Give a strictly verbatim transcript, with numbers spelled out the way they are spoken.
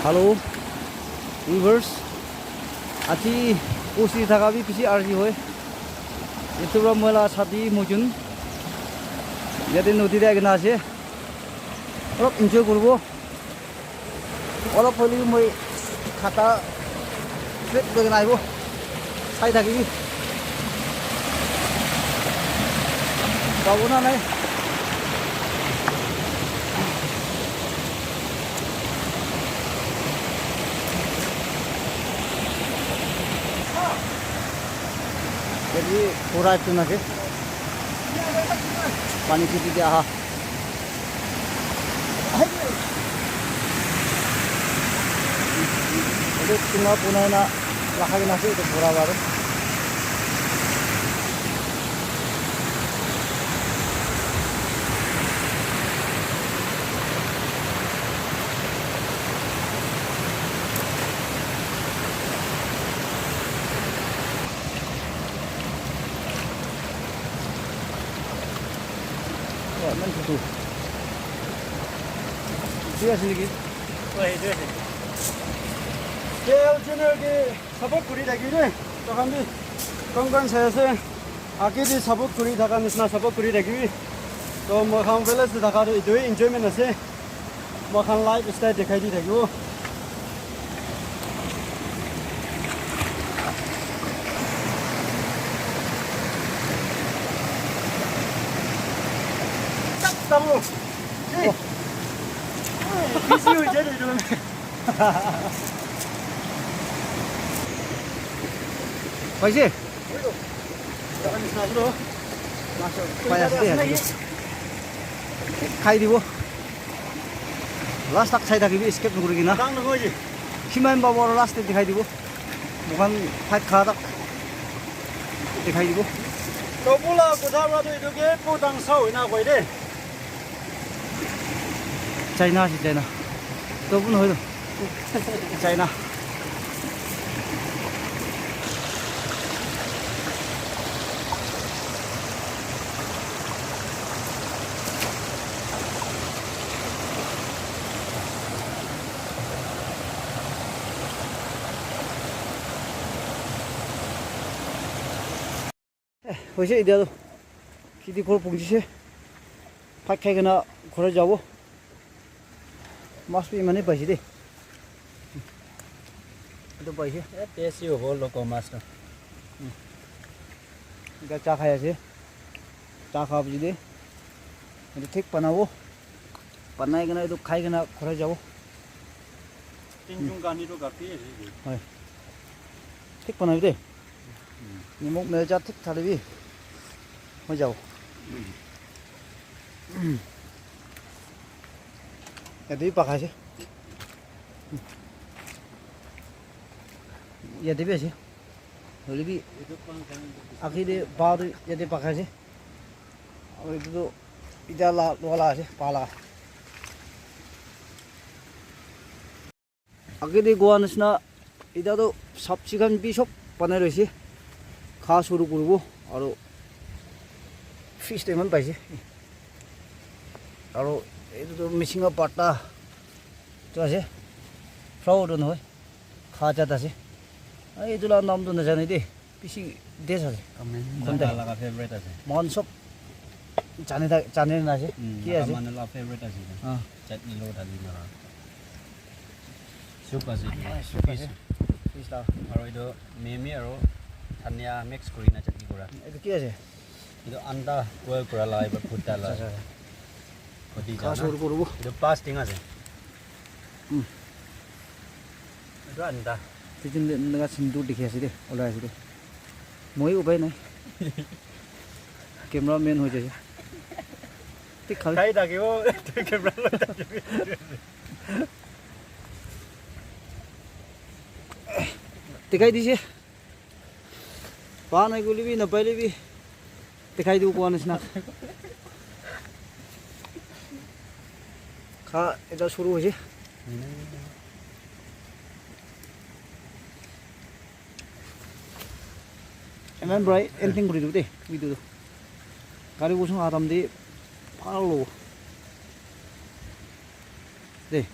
Hello, viewers. Aji pusi thaka bi bishi arji hoi. Etu para moi la sathi mojun yate nodi te ahi kena ase. Olop enjoy kuribo. Olop hoilebi moi khata straight loi kena ahibo. Sai thakibi. Pabo na nai. Yate pura etu na ke pani kheti te aha. Etu chunga bunai na rakha kena ase etu pura para. Oh, iman chutu. Etu ase naki? Oh, etu ase. K L channel ke support kuri thaki de. Toh khan bi kon kon sai ase. Age te support kuri thaka nisna support kuri thakibi. Toh moi khan village te thaka toh etu enjoyment ase. Moi khan life style dekhai di thakibo. Busy hoi jai etu. Paise? Pai ase de, ase de. Khai dibo. Last tak sai thakibi, escape nokori kena. Dang nokori. Kiman pabo aru last te dikhai dibo. Moikhan fight kha tak dikhai dibo. Topu la kotha para tu etu ke po dang sao ena koi de. China ase, China. Topu nohoi to. China. Eh, hoise, etia tu kheti ghor punchise. Bhat khai kena ghor jabo. Mas bi imane paise de. Etu paise. Eh, tasty hobo local mas tu. Etia cha khai ase. Cha kha buji de. Etu thik banabo. Banai kena etu khai kena ghor jabo. Tinjun kani tu kafi ase. Hoi. Thik banabi de. Nimok mircha thik thalibi hoi jabo. Yate bi pakha ase. Yate bi ase. Hoile bi akhi de bahar de yate pakha ase. Aru etu tu etia la lua la ase, pa la. Age te koa nisna, etia toh sabji khan bi sob banai loise. Kha shuru kuribo, aro fish toh eman paise. Aro etu toh misinga patta toh ase, flower toh nohoi, kha jat ase. Ai, etu la naam toh najane de. Bishi taste ase. Khonta laga favorite ase. Moikhan sob jane tha-, jane na ase. Mm, ki ase? Manu la favorite ase. Ah. Chutney lo thali na. Soup ase. Ah, soup ase. Fish. Fish la. Aro etu mimi aro dhania mix kuri na chutney kura. Etu ki ase? Etu anda boil kura la, etu bhutta la. Acha, acha. Khoti jana. Etu plastic ase. Hmm. Etu anda. Kitchen te eneka sindur dikhi ase de, olai ase de. Moi upai nai. Camera man hoi jai. Thik khai. Khai thakibo, camera loi thakibi. Dikhai dise. Pa nai koile bi, napaile bi, dikhai dibo koa nisna. Kha, eta shuru hoise. Amen, bro, ending kuri dibo de, video tu. Gari bosong aram de, bhal hobo. De.